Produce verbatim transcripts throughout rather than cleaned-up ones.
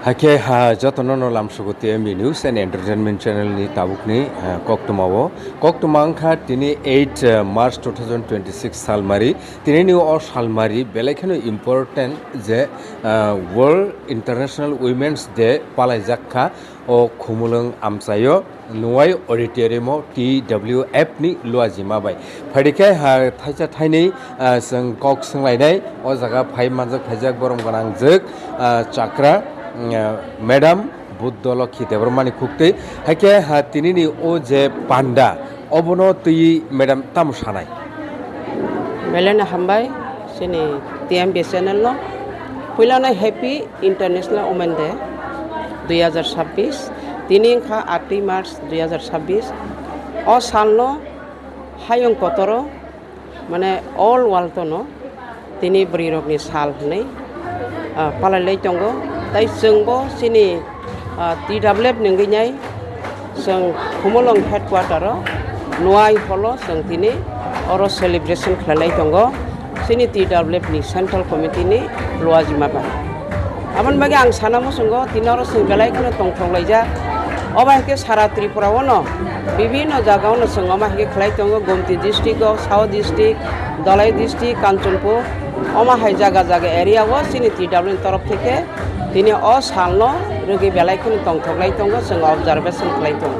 Hakhe ha jotono no lamsugo T M B News and Entertainment Channel ni tabukni, ah, koktwma o. Koktwma wngkha tini eight, ah, March two thousand twenty-six salmari. Tini ni o salmari belai kheno important je, ah, World International Women's Day palaijak kha o Khumulwng amchaio. Nuai Auditorium o T W F ni luajima bai. Phaidi khe ha thaisa thainwi, ah, chwng kok swnglainai. O jaga phai manjak phaijak borom gwnang jwk, ah, chakra, mm, ah, Madam Buddha Lokhi Debbarmani khuktwi. Haikhe ha tinini o je panda, obono twi Madam tamo sanai? Belai no hambai chini T M B channel no. Puila no happy International Women Day dui hazar sabbish. Tini wngkha atwi March dui hazar sabbish. O salno hayung kotoro, mane, all world no tini bwrwi rokni sal hwnwi, ah, palai lai tongo. Tai chwngbo chini, ah, T W F ni wngwi nai chwng Khumulwng headquarter o Nuai hall o chwng tini oro celebration khlailai tongo. Chini T W F ni Central Committee ni luajima bai. Aboni bagwi ang sana muchungo tini oro chwng belai kheno tongthok laijak. Obo hai khe sara Tripura o no bibhinno jaga o no chwng omo hai khe khlai tongo, Gomti district o, South district, Dhalai district, Kanchanpur, omo hai jaga jaga area o chini T W F ni torof theke tini o salno rwgwi belai kheno tongthok lai tongo, chwng observation khlai tongo.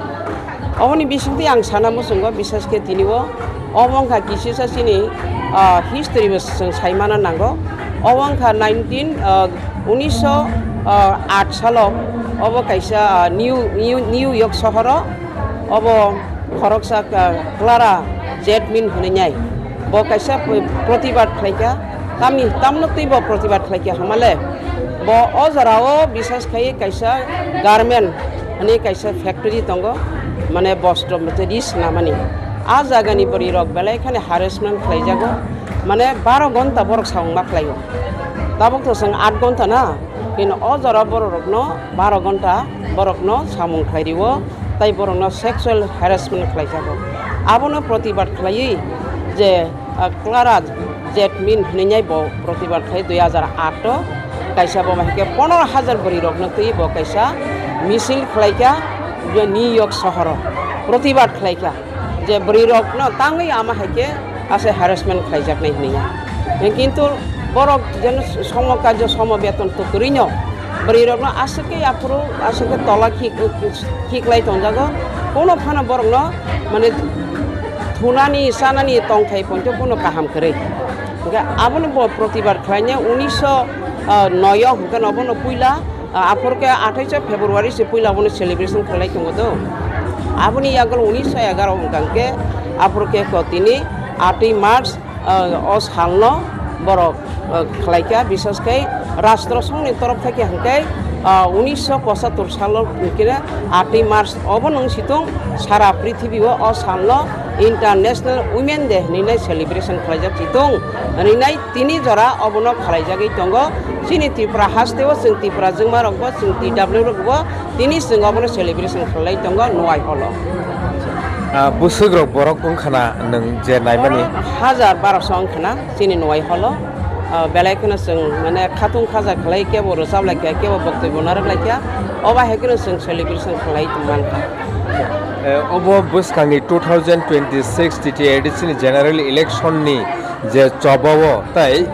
Oboni bisingtwi ang sana muchungo, bisas khe tini o, obo wngkha kisisa chini, ah, history bo chwng sai mana nango. Obo wngkha nineteen, ah, unisho, ah, aat salo obo kaisa, ah, New, New, New York sohoro obo khoroksa, ah, Clara Zetmin hwnwi nai. Bo kaisa pr-, protibad khlaikha. Tamni, tamno twi bo protibad khlaikha hamale. Bo o jorao bisas khai kaisa garment hwnwi kaisa factory tongo, mane bostro mate ri swnamani. A jagani bwrwi rok belai khani harassment khlaijago, mane baro gonta borok samung ma khlaio. Tabuk to chwng aat gonta na, kino o jora borok rokno baro gonta borokno samung khlai rio, tai borokno sexual harassment khlaijago. Abono protibad khlaiwi je, ah, Clara Zetmin hwnwi bo protibad khlai dui hazar aat o, kaisa bo hai khe pondro hajar bwrwi rokno twi bo kaisa misil khlaikha, je New York sohoro protibad khlaikha, je bwrwi rokno tangwi ama hai khe ase harassment khlaijaknai hwnwi. Kintu borok jeno somo karjo somo beton to kwrwino bwrwi rokno aswk khe aphuru aswk khe tola khik, khiklai tongjago, kono phano borokno mane thunani chanani tongthai poito kono kaham kwrwi. Hwnkhe abono bo protibad khlaina unisho noi o hwnkhe no bono puila, ah, aphuru khe athaish February se puila bono celebration khlai tongo do. Aboni yagulo unisho egaroh hwnkha hwnkhe aphuru khe ko tini atwi March, ah, o salno borok, ah, khlaikha, bisas khe Rashtra Songhni torof theke hwnkhe, ah, unisho pochattor salo hwnkhe atwi March obo nwng situng sara prithibio o salno International Women Day hwnwi nai celebration khlaijak situng hwnwi nai tini jora obono khlaijagwi tongo. Chini Tripura hasteo chwng Tripura jwngmarokbo chwng T W rokbo tini chwng obono celebration khlai tongo Nuai holo. Ah, bwswk rok borok wngkhana nwng je naimani? Borok hajar barosho wngkhana chini Nuai holo. Ah, belai kheno chwng mane khatung khaja khlai kebo rwchap lai kha, kebo boktoi bo narwk lai kha. Obo hai kheno chwng celebration khlai tong mankha. Eh, obo bwskangni two thousand twenty-six T T A D C ni general election ni je chobao tai,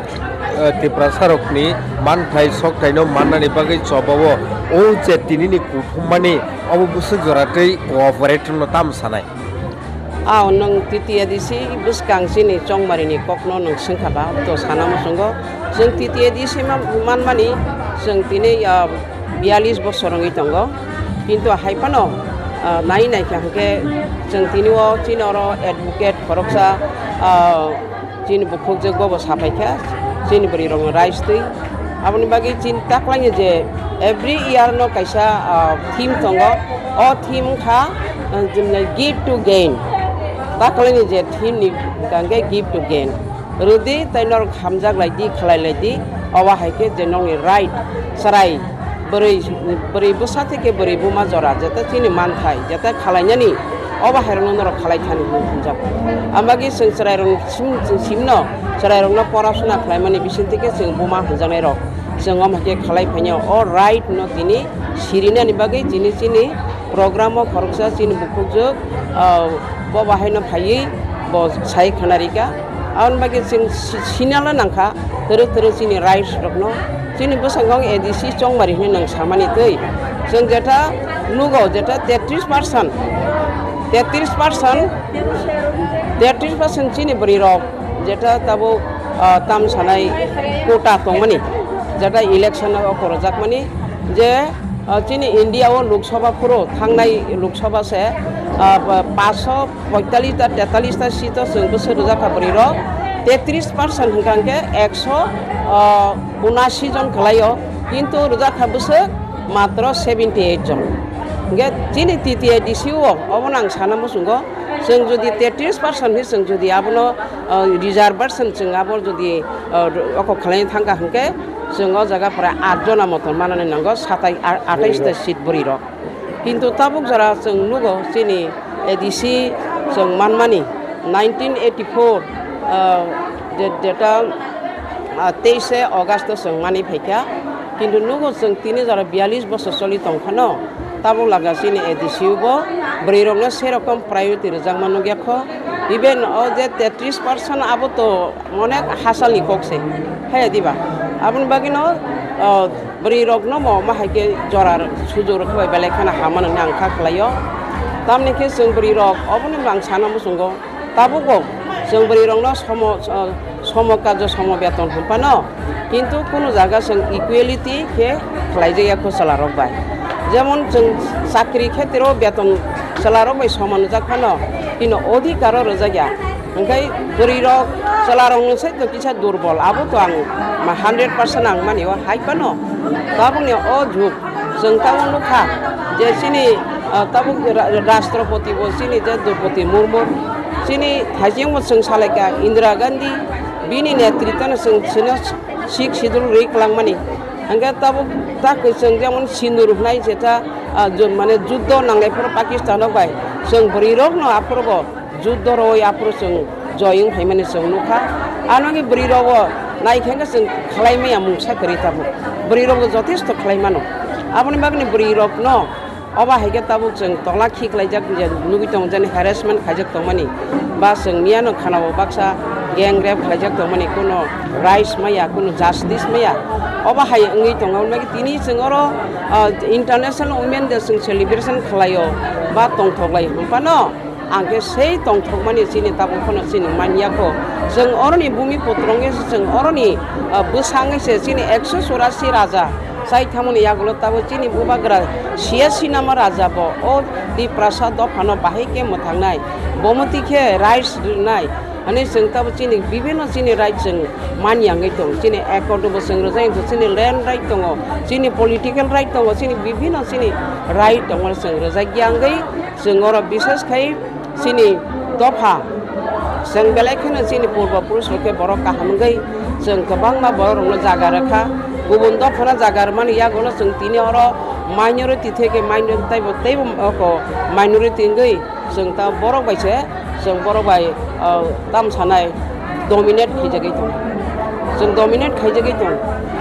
eh, Tiprasa rokni manthai sokthai no mannani bagwi chobao o je tini ni kuthum mani obo bwswk jora tei cooperate no tam sanai. Ao nwng T T A D C bwskang chini chongmari ni kok no nwng swngkha ba, to sana muchungo chwng T T A D C ma-, manmani chwng tini, ah, biyalish bosor wngwi tongo. Kintu hai phano, ah, nai naikha hwnkhe chwng tini o chini oro advocate khoroksa, ah, chini bukhukjwk bobo sapaikha, chini bwrwi rokno rights twi. Aboni bagwi chini taklaini je every year no kaisa, ah, theme tongo. O theme wngkha, ah, give to gain. Taklaini je theme ni hwnkha hwnkhe give to gain. Rwdi tei norok hamjak lai di, khlai lai di, obo hai khe je nokni right chwrai bwrwi, bwrwi bwsa theke bwrwi buma jora jeta chini manthai jeta khlainani obo hai rokno norok khlai thani hwnwi hwnjago. Ambagwi chwng chwrai rokni sim, chwng simno chwrai rokno porasona khlaimani bising theke chwng buma hwnjaknai rok. Chwng omo khe khalai phainai o right no tini sirinani bagwi chini chini program o khoroksa chini bukhukjwk, ah, bo bahaino phaiwi bo sai khana rika. Aboni bagwi chwng si-, sinala nangkha twrwk twrwk chini rights rokno. Chini bwskango A D C chongmari hwnwi nwng samani twi. Chwng jeta nugo jeta tetris percent, tetris percent, tetris percent chini bwrwi rok jeta tabuk, ah, tam sanai quota tongmani, jeta election o khorojakmani je, ah, chini India o Lok Sabha phuru thangnai Lok Sabha se, ah, ba-, paanch sho poitallis ta, tetallis ta seat o chwng bwswk rwjak kha bwrwi rok, tetris percent hwnkha hwnkhe ekso, ah, unasi jon kwlaio, kintu rwjak kha bwswk matro seventy eight jon. Hwnkhe chini T T A D C o obono ang sana muchungo, chwng jodi tetris percent hinwi chwng jodi abono, ah, reservation chwng abo jodi, ah, oko khlai thangkha hwnkhe chwng o jaga pora at jona moton manani nango, satai-, a-, atais ta seat bwrwi rok. Kintu tabuk jora chwng nugo chini A D C chwng manmani nineteen eighty-four, ah, je-, jeta, ah, teise August o chwng mani phaikha. Kintu nugo chwng tini jora biyalish bosor choli tongphano tabuk laga chini A D C o bo bwrwi rokno serokom priority rwjakma nukya kho. Even o je tetris percent abo to onek hasalni kok se, hai diba? Aboni bagwino, o, bwrwi rokno mo ma hai khe jora sujok rok bai belai kheno hamano hwnwi ang kha khlaio. Tamni khe chwng bwrwi rok oboni bo ang sana muchungo. Tabuk bo chwng bwrwi rokno somo, o, somo karjo somo beton hwnphano, kintu kunu jaga chwng equality khe khlai jakya kho chwla rok bai. Jemon chwng chakri khetre o beton chwla rok bai soman rwjak phano, kintu odhikar o rwjakya. Hwnkhe bwrwi rok, chwla rok nwng sai to kisa durbol, abo to ang ma hundred percent ang mani o hai phano. Tabukni o jug chwng tabuk nukha je chini, ah, tabuk ra-, Rashtrapati bo chini je Droupadi Murmu, chini thaijing bo chwng salaikha Indira Gandhi, bini netritwno chwng chino Sixth Schedule rwi kwlangmani. Hwnkhe tabuk ta kwchwng jemon sindur hwnai jeta, ah, ju-, mane juddo nanglai phuru Pakistan rok bai chwng bwrwi rokno aphuru bo juddo rwi aphuru chwng joy wng phaimani chwng nukha. Ano khe bwrwi rogo nai khe chwng khlai maya mungsa kwrwi tabuk. Bwrwi rogo jotesto khlai mano. Aboni bagwino bwrwi rokno obo hai khe tabuk chwng tola khiklaijak je nugwi tongo jani harassment khaijak tongmani. Ba chwng miyano khanao baksa gang rape khlaijak tongmani, kuno rights maya, kuno justice maya. Obo hai wngwi tongo. Nai tini chwng oro, ah, International Women Day chwng celebration khlaio ba tongthoklai hwnphano. Ang khe sei tongthokmani chini tabuk phano chini manya kho. Chwng oroni bumi putro wngwi se, chwng oroni, ah, bwsa wngwi se chini ekso churasi raja chai thangmani yagulo tabuk chini bubagra siyasi nama raja bo o Tiprasa dophano bahai khe mwthangnai, bomoti khe rights rwnai. Ani chwng tabuk chini bibhinno chini right chwng manya wngwi tongo. Chini accord bo chwng rwjak tongo, chini land right tongo, chini political right tongo, chini bibhinno chini right tongo chwng rwjakya wngwi. Chwng oro bishes khai chini dopha, chwng belai kheno chini purbo purush rok khe borok kaham wngwi chwng kwbangma borok rokno jaga rwkha. Kubun dophano jaga rwmani yagulo chwng tini oro minority theke minority teibo teibo oko minority wngwi chwng ta borok bai se chwng borok bai, ah, tam sanai dominate khaijagwi tongo. Chwng dominate khaijagwi tongo.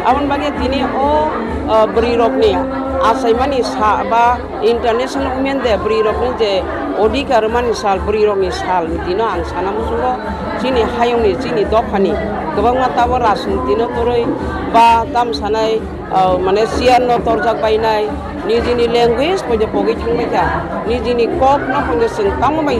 Aboni bagwi tini o, ah, bwrwi rokni achaimani sa ba International Women Day bwrwi rokni je odhikar mani sal, bwrwi rokni sal ni dino ang sana muchungo chini hayungni, chini dophani kwbangma tabuk rajniti no torwi ba tam sanai, ah, mane chair no torjak bainai, nijini language poito pogwi thangbai kha, nijini kok no poito chwng tamo bai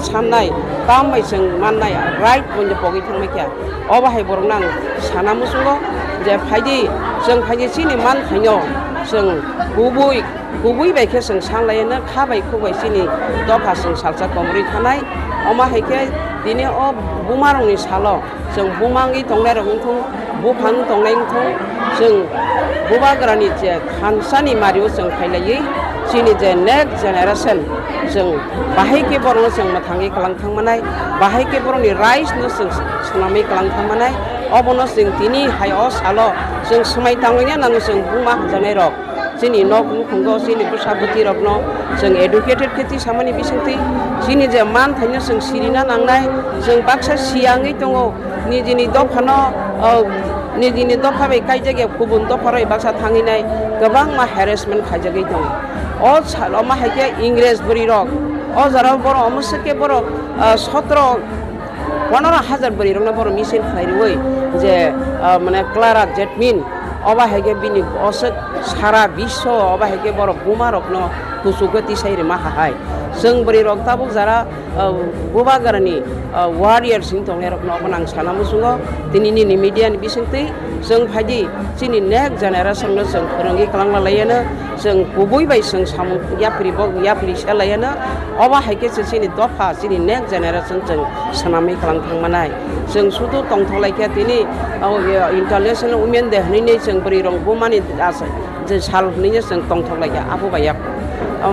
sannai, tam bai chwng mannai, right poito pogwi thangbai kha. Obo hai borok no ang sana muchungo je phaidi, chwng phaidi chini man thaino chwng kubui, kubui bai khe chwng sanlai no kha bai khuk bai chini dopha chwng salsa komorwi thanai. Omo hai khe tini o buma rokni salo chwng buma wngwi tongnai rok wngthung, buphang tongnai wngthung, chwng bubagrani je thansani mario chwng khailaiwi chini je next generation chwng bahai khe borokno chwng mwthangwi kwlang thangmanai, bahai khe borokni rights no chwng swnamwi kwlang thangmanai. Obono chwng tini hai o salo chwng swmai tangwi ya nang chwng buma hamjaknai rok. Chini nok nukhungo chini bwsa bwtwi rokno chwng educated khe twi samani bisingtwi chini je man thaino chwng sirina nangnai, chwng baksa siyangwi tongo nijini dophano, o, Nijini dopha bai kaijak ya kubun dopha rok baksa thangwi nai kwbangma harassment khaijagwi tongo. O salo ma hai khe Ingres bwrwi rok o jora borok omo swk khe borok, ah, sotro ponoro hajar bwrwi rokno borok misil khlai rwui je, ah, mane Clara Zetmin obo hai khe bini oswk sara biswo obo hai khe borok buma rokno kuchuk khe tisai rwma hai. Chwng bwrwi rok tabuk jara ah, bubagrani, ah, warrior sing tongnai rokno obo ang sana muchungo. Tini nini media ni bisingtwi chwng phaidi chini next generation no chwng phwrwngwi kwlangla laiano, chwng kubui bai chwng samung yapri bo yapri se laiano. Obo hai khe se chini dopha chini next generation chwng swnamwi kwlang thangmanai. Chwng sudu tongthok laikha tini, ah, international women day hwnwi chwng bwrwi rok bumani asa je sal hwnwi chwng tongthok laikha abo bai yak.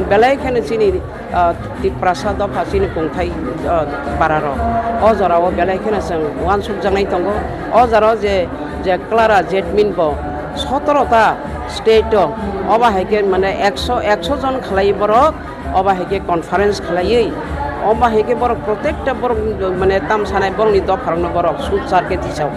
Belai kheno chini ah, Tiprasa dopha chini kungthai, ah, para rok. O jora o belai kheno chwng uansuk jaknai tongo. O jora o je, je Clara Zetmin bo sotoro ta state o, obo hai khe mane ekso, ekso jon khlai borok, obo hai khe conference khlaiwi, obo hai khe borok protekta borok mane tam sanai borokni dopha rokno borok suk char khe tisao.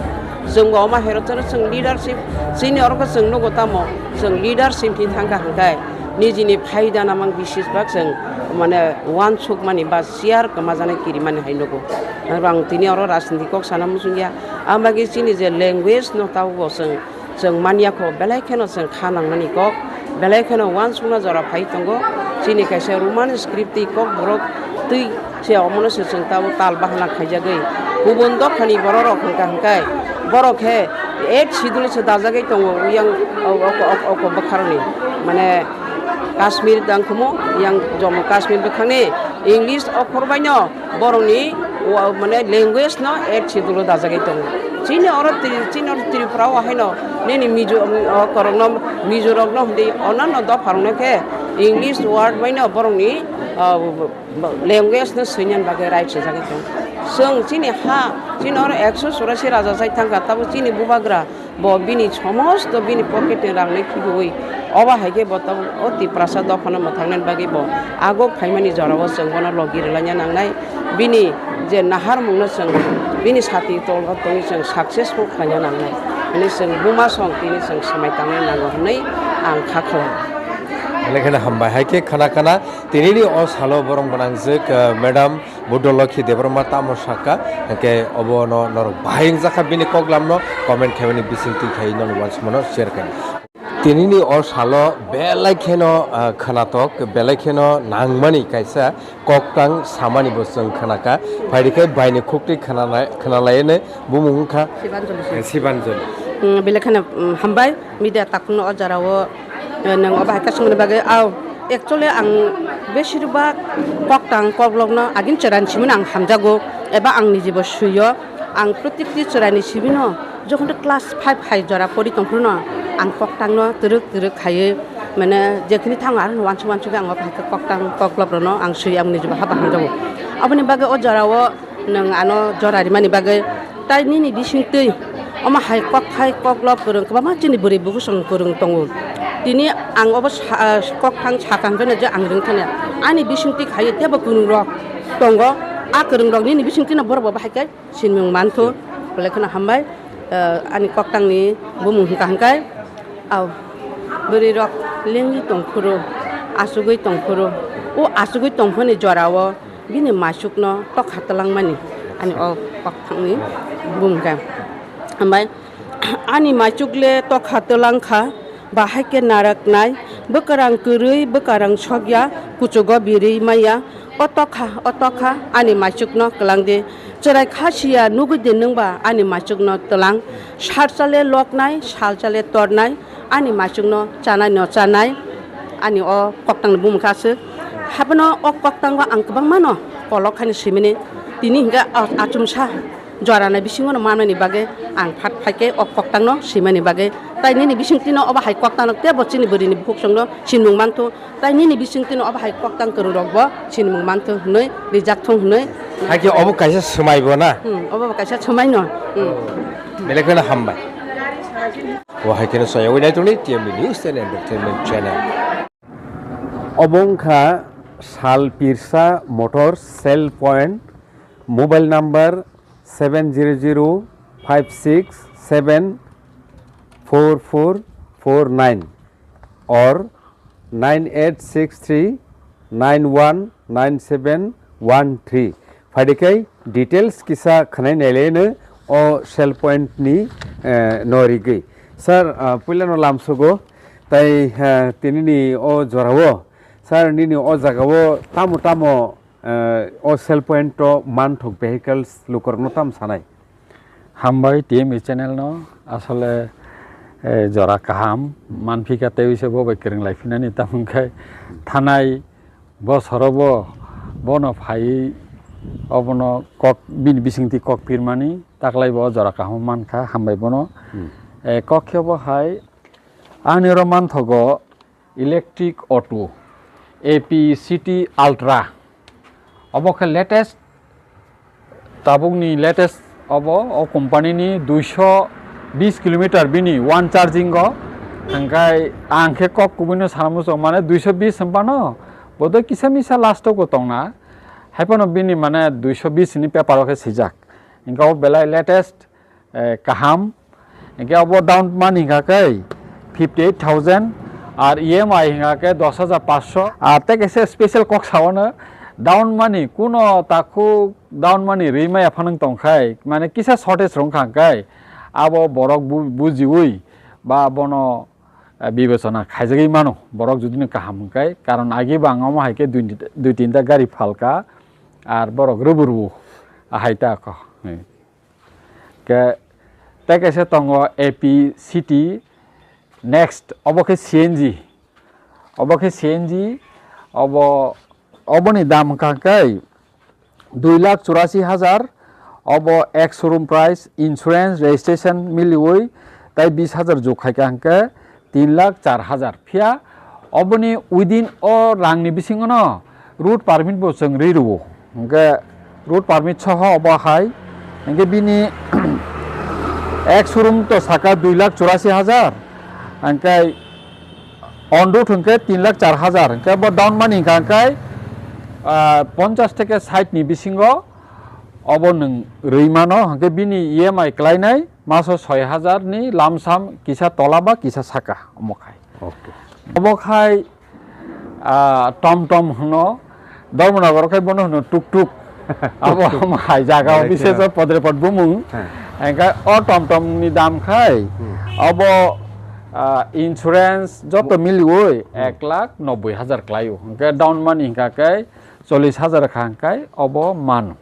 Chwng bo omo hai rok chwng leadership chini oro khe chwng nugo tamo chwng leadership ni thangkha hwnkhe nijini phaida namang bisis bak chwng mane uansukmani ba chair kwmajaknai kirimani hai nugo. Ang tini oro rajniti kok sana muchungya. Ang bagwi chini je language no tabuk bo chwng, chwng manya kho belai kheno chwng kha nangnani kok, belai kheno uansukna jora phai tongo. Chini kaisa Roman script twi kok borok twi se omono se chwng tabuk tal bahana khaijagwi. Kubun dophani borok rok hwnkha hwnkhe borok khe eighth schedule se dajagwi tongo yang o, o, o, o, o bwkharni mane Kashmir dangkhumu yang Jammu Kashmir bwkhakni English okhor baino borokni wa-, mane language no eighth schedule o dajagwi tongo. Chini oro Tri-, chini oro Tripura o haino nini Mizo, o, korokno Mizo rokno hwndwi onano dopha rokno khe English word baino borokni, o, language no swinani bagwi right swijagwi tongo. Chwng chini ha, chini oro ekso churasi raja chai thangkha, tabuk chini bubagra bo bini somosto bini pocket ni rang no khibiwi obo hai khe bo tabuk o Tiprasa dophano mwthangnani bagwi bo aguk phaimani jorao chwng bono logi rwlaina nangnai. Bini je naharmung no chwng bini sati tolgo tongwi chwng successful khlaina nangnai hwnwi chwng buma song tini chwng swmai tangna nango hwnwi ang kha khlai. Belai kheno hambai hai khe khana khana tinini o salo borok gwnangjwk, ah, Madam Buddha Lokhi Debbarma tamo sakha, hwnkhe obono norok bahai wngjakha bini koklamno comment khaimani bisingtwi khai noni uansukmano share khai. Tinini o salo belai kheno, ah, khwnatok, belai kheno nangmani kaisa koktang samani bo chwng khwnakha. Phaidi khe baini khuktwi khwnalai-, khwnalaino bumung wngkha Sibanjali. Eh, Sibanjali. Mm, belai kheno, mm, hambai media takhukno o jorao. Eh, nwng obo hai khe swngmani bagwi, au, actually, ang beshirbak koktang koklopno agin chwraini simi ang hamjago, eba ang nijibo swiyo. Ang protikti chwraini simino, jokhon class five hai jora pori tongphruno, ang koktangno twrwk twrwk khaiwi, mane, jekhini thango, aro uansuk uansuk ang obo hai khe koktang kokloprokno ang swi, ang nijibo haba hamjago. Aboni bagwi o jorao nwng ano jora rimani bagwi, tai nini bisingtwi omo hai kokthai koklop kwrwng kwbangma chini bwrwi bukusong kwrwng tongo. Tini ang obo sa-, ah, kokthang sakha hwnphano je ang rwngthani. Ani bisingtwi khaiwi teibo kwrwngrok tongo. A kwrwngrok nini bisingtwino borokbo bahai khe sinimung manthu. Belai kheno hambai, ah, ani koktangni bumung hwnkha hwnkhe, au, bwrwirok lengwi tongphuru, achugwi tongphuru. O achugwi tongphani jorao bini maichukno tokha twlangmani ani o kokthangni bumung khe. Hambai ani maichukle tokha twlang kha, bahai khe naraknai, bwkarang kwrwi, bwkarang sokya, kuchugo birwi maya, o tokha, o tokha ani maichukno kwlangdi. Chwrai kha siya nugwi di nwngba ani maichukno twlang, salchale loknai, salchale tornai, ani maichukno chanai no chanai, ani o koktangni bumung khe aswk. Haphano o koktango ang kwbangmano kolok khaino swimani, tini hinkhe a-, achomsa jorani bisingono manmani bagwi ang phat phaikhe o koktangno swimani bagwi. Tai nini bisingtwino obo hai koktangno teibo chini bwrwini bukhuk chwngno sinimung manthu. Tai nini bisingtwino obo hai koktang kwrwng rokbo sinimung manthu hwnwi rijak thung hwnwi. Hakhe obo kaisa swmaibo na? Hmm, obo kaisa swmaino. Hmm. Belai kheno hambai. O hai kheno soyagwi naitongni T M B News and Entertainment Channel. Obo wngkha Sal Pirsa Motors Sale Point, mobile number seven zero zero five six seven four four four nine or nine eight six three nine one nine seven one three. Phaidi khai details kisa khwnai nailai no o sale point ni, eh, no rigwi. Sir, ah, puila no lamsogo tai, ah, tini ni o jora o. Sir, nini o jaga o tamo tamo, eh, o sale point o manthok vehicles lukurok no tamo sanai? Hambai T M E channel no, asole, eh, jora kaham manphika tei se bo bai kwrwng lai phinani, tamo khe thanai bosoro bo bono phaiwi obono kok bini bisingtwi kok pirmani taklai bo jora kaham mankha, hambai bono. Hmm. Eh, kok khe bo hai ani oro manthogo electric auto A P City Ultra. Obo khe latest, tabukni latest obo, o company ni duiso bis kilometer bini one charging o. Hingkai ang khe kok kubui no sana muchung, mane duiso bis hwnphano bodo kisa misa last o bo tongna. Haiphano bini mane duiso bis ni paper o khe swijak. Hingke o belai latest, eh, kaham. Hingke obo down payment hingka khe fifty eight thousand, ar E M I hingka khe dos hajar paanch sho. Ar tei kaisa special kok sao no, down money kuno takhuk down money rwi maya phano tongkhai, mane kisa shortage rwngkha hingkai abo borok bu-, bujiwi ba bono, eh, bibechona khaijagwi mano, borok judino kaham hingkai, karon agi bo ang omo hai khe dui, dui tinta gari phalka, ar borok rwbu rwbu ahai ta kho. Ke, tei kaisa tongo A P City, next, obo khe C N G. Obo khe C N G, obo, oboni dam wngkha khe dui lakh churasi hajar, obo ex showroom price, insurance, registration miliwi, tai bis hajar jug khai kha hwnkhe, tin lakh char hajar. Phiya oboni within o rangni bisingono road permit bo chwng rwi rwo. Hwnkhe road permit soho obo hai. Hwnkhe bini ex showroom to saka dui lakh churasi hajar. Hwnkhe on road hwnkhe tin lakh char hajar. Hwnkhe bo down money hwnkha hwnkhe, ah, ponchash theke sait ni bisingo obo nwng rwi mano. Hwnkhe bini E M I klainai maso soi hajar ni lamsam kisa tola ba kisa saka omo khai. Okay. Obo khai, ah, tom tom hwno, Dharmanagar khai bono hwno tuk tuk. Abo omo hai jaga o bises o podre pod bumung. Hengkhe o tom tom ni dam khai, hmm, obo, ah, insurance joto miliwi ek lakh nobboi hajar klaio. Hengkhe down money hingkha khe chollish hajar kha hingkhe obo mano.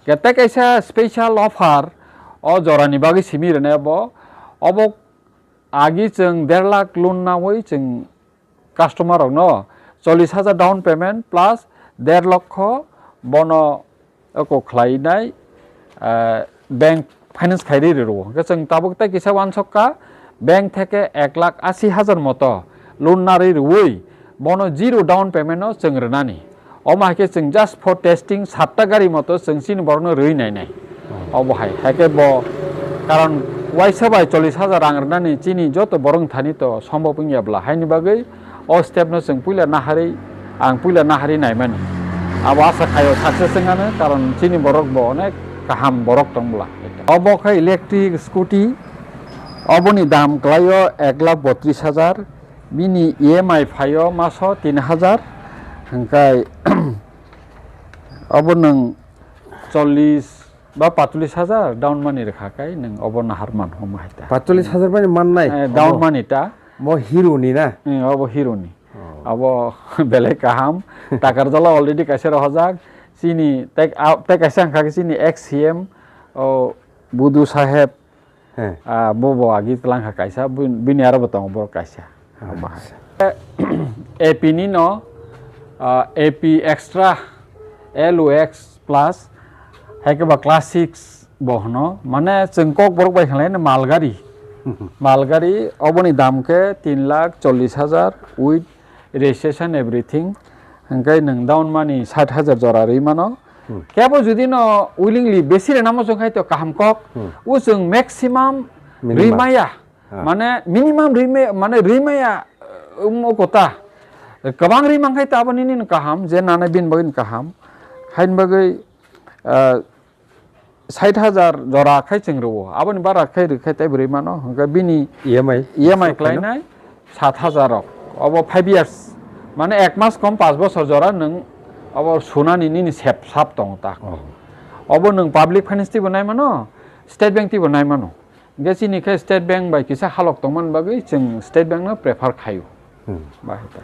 Khe tei kaisa special offer o jorani bagwi simi rwnai obo. Obo agi chwng der lakh loan nawi chwng customer rokno chollish hajar down payment plus der lokho bono oko khlainai, eh, bank finance khai ri rwo. Hwnkhe chwng tabuk tei kisa uansuk kha, bank theke ek lakh asi hajar moto loan narwi rwui bono zero down payment no chwng rwnani. Omo hai khe chwng just for testing satta gari moto chwng chini borokno rwi nainai. Obo hai, hai khe bo karon waisa bai chollish hajar rang rwnani chini joto borok thani to sombhob wngya bla, haini bagwi o step no chwng puila naharwi, ang puila naharwi naimani. Abo asa khaio success wngano, karon chini borok bo onek kaham borok tong bla. Obo khe electric scooty, oboni dam kwlaio ek lakh botris hajar, bini E M I phaio maso tin hajar, hwnkhe obo nwng chollish ba patolish hajar down money rwkha khe nwng obo nahar man homo hai ta. Patolish hajar bai mannai? Eh, down money ta. Mo hero ni na? Eh, obo hero ni. Oh. Abo belai kaham. Takarjala already kaisa rohorjak. Chini tei, a, tei kaisa wngkha khe chini ex C M, o, Budu Saheb. He. Ah, bo bo agi tlang kha kaisa, bu-, bini aro bo tongo borok kaisa. Acha. A P ni no, ah, A P extra, L O X plus, hai khe ba class six bo hwno. Mane chwng kok borok bai khlai no malgari. Malgari oboni dam khe tin lakh chollish hajar with registration everything. Hwnkhe nwng down money sait hajar jora rwi mano. Hmm. Kebo jodi no willingly besi rena mo chwng khai to kaham kok. Hmm. O chwng maximum Minimum. Rwi maya. Ah. Mane minimum rwi maya, mane rwi maya, um, o kota. Kwbang rwi man khai to abo nini no kaham, je nana bini bagwi no kaham. Haini bagwi, ah, sait hajar jora khai chwng rwo, aboni bara khai rwkhe tei bwrwi mano, hwnkhe bini E M I E M I khlainai sat hajar rok, obo five years, mane ek mas kom panch bosor jora nwng obo sunani nini sep sap tongo ta. Obo nwng public finance tibo nai mano, State Bank tibo nai mano. Hwnkhe chini khe State Bank bai kisa halok tongmani bagwi chwng State Bank no prefer khaio. Bahai ta.